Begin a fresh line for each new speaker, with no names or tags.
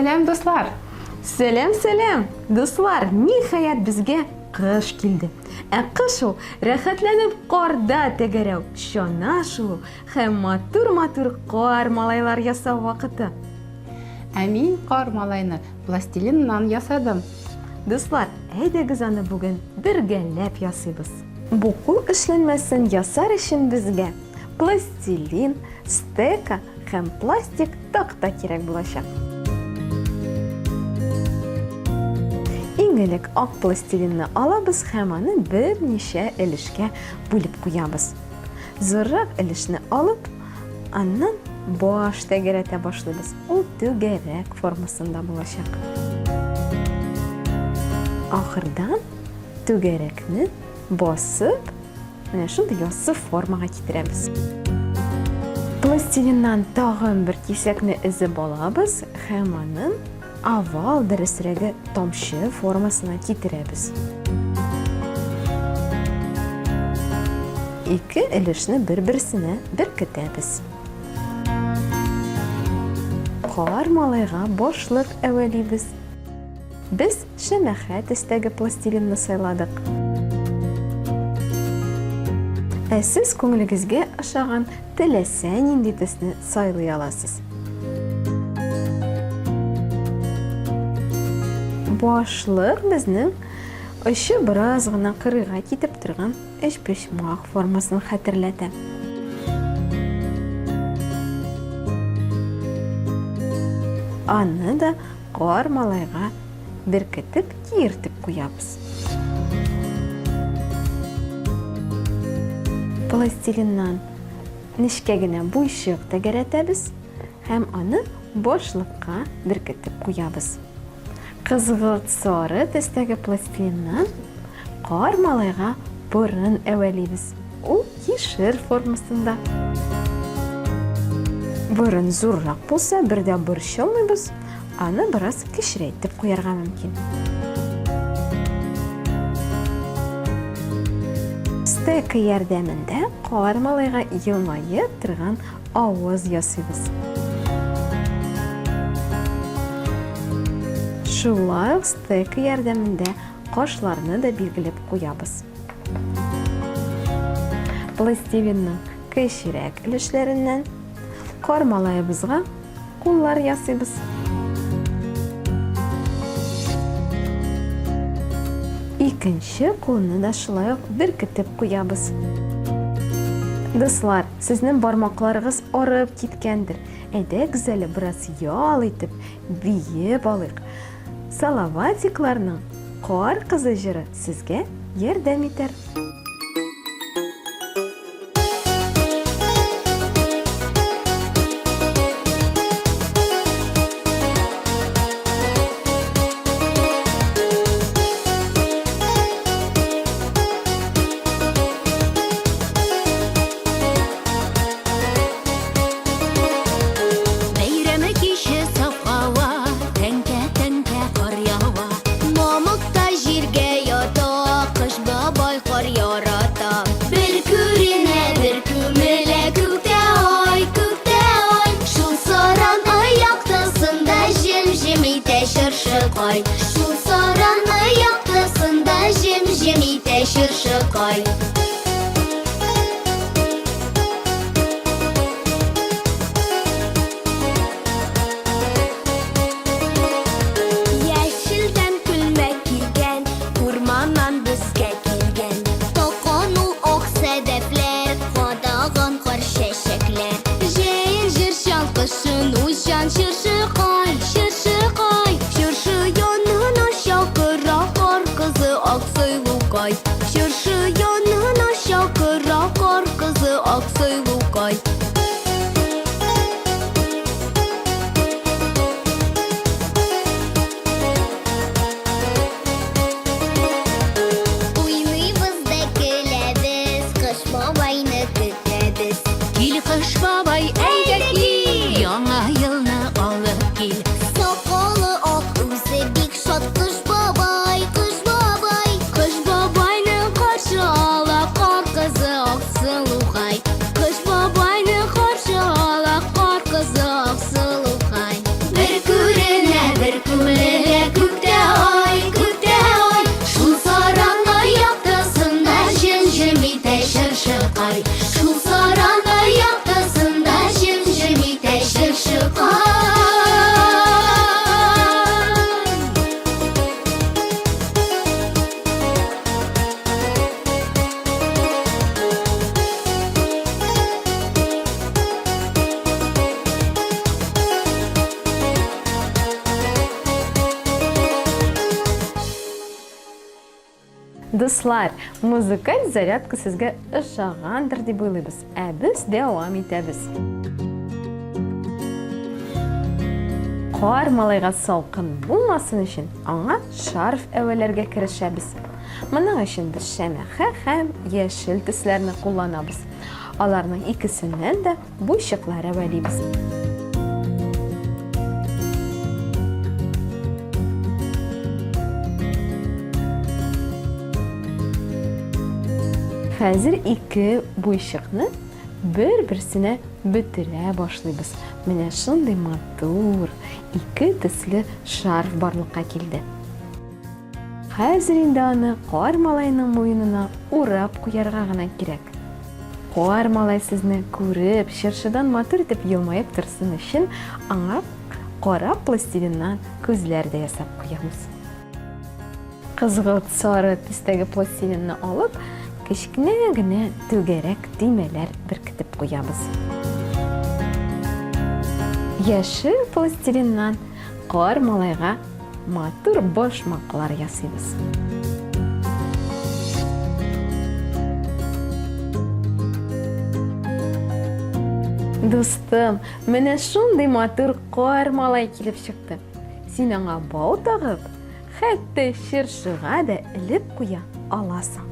Сәлам, дуслар!
Сәлам, сәлам! Дуслар, ниһаять безгә кыш килде. Ә кыш ул рәхәтләнеп карда тәгәрәү, чана шуу һәм матур-матур кар малайлар ясау вакыты.
Ә мин кар малайны пластилиннан ясадым.
Дуслар, әйдәгез аны бүген бергәләп ясыйбыз. Бу кул эшләнмәсен ясар өчен безгә пластилин, стека һәм пластик такта кирәк булачак. Иң элек ак пластилинны алабыз һәм аны берничә өлешкә бүлеп куябыз. Зуррак өлешне алып, аннан баш тәгәрәтә башлыйбыз. Ул түгәрәк формасында булачак. Ахырдан түгәрәкне басып, Менә шундый яссы формага китерәбез. Пластилиннан тагын бер кисәкне эзеп алабыз һәм аны овал, дөресрәге тамчы формасына китерәбез. Ике өлешне бер-берсенә беркетәбез. Кар малайга башлык әвәлибез. Без шәмәхә төстәге пластилинны сайладык. Ә сез күңелегезгә ошаган теләсә нинди төсне сайлый аласыз. Башлык безнең очы бераз гына кырыйга китеп торган өчпочмак формасын хәтерләтә. Аны да Кар малайга беркетеп киертеп куябыз. Пластилиннан нечкә генә буйчык тәгәрәтәбез һәм аны башлыкка беркетеп куябыз. Кызгылт сары төстәге пластилиннан кар малайга борын әвәлибез. Ул кишер формасында. Борын зуррак булса, бер дә борчылмыйбыз, аны бераз кечерәйтеп куярга мөмкин. Стека ярдәмендә кар малайга елмаеп торган авыз ясыйбыз. Шулай ук стека ярдәмендә кашларны да билгеләп куябыз. Пластилинның кечерәк өлешләреннән кар малаебызга куллар ясыйбыз. Икенче кулны да шулай ук беркетеп куябыз. Дуслар, сезнең бармакларыгыз арып киткәндер. Әйдәгез әле бераз ял итеп, биеп алыйк. Салаватикларның Кар кызы җыры сезгә ярдәм итәр.
Бәйрәме киче саф һава, тәңкә-тәңкә кар ява. Мамык та җиргә ята, Кыш бабай кар ярата. Бер күренә, бер күмелә, күктә ай, күктә ай. Шул саран ай яктысында җем-җем итә чыршыкай. Шул саран ай яктысында җем-җем итә чыршыкай. Яшелдән күлмәк кигән, урманнан безгә килгән. Таккан ул ак сәдәфләр, кадаган кар чәчәкләр. Җәен җырчан, кышын уйчан, чыршыкай, чыршыкай. Чыршы янына чакыра кар кызы Аксый Лукай. Чыршы янына.
Дуслар, музыкаль зарядка сезгә ошагандыр дип уйлыйбыз. Ә без дәвам итәбез. Кар малайга салкын булмасын өчен аңа шарф әвәләргә керешәбез. Моның өчен без шәмәхә һәм яшел төсләрне кулланабыз. Аларның икесеннән дә буйчыклар әвәлибез. Хәзер ике буйчыкны бер-берсенә бөтерә башлыйбыз. Менә шундый матур, ике төсле шарф барлыкка килде. Хәзер инде аны кар малайның муенына урап куярга гына кирәк. Кар малай сезне күреп, чыршыдан матур итеп елмаеп торсын өчен, аңа кара пластилиннан күзләр дә ясап куябыз. Кызгылт сары төстәге пластилинны алып, кечкенә генә түгәрәк төймәләр беркетеп куябыз. Яшел пластилиннан кар малайга Матур башмаклар ясыйбыз. Дустым, менә шундый матур кар малай килеп чыкты. Син аңа бау тагып, хәтта чыршыга да элеп куя аласың.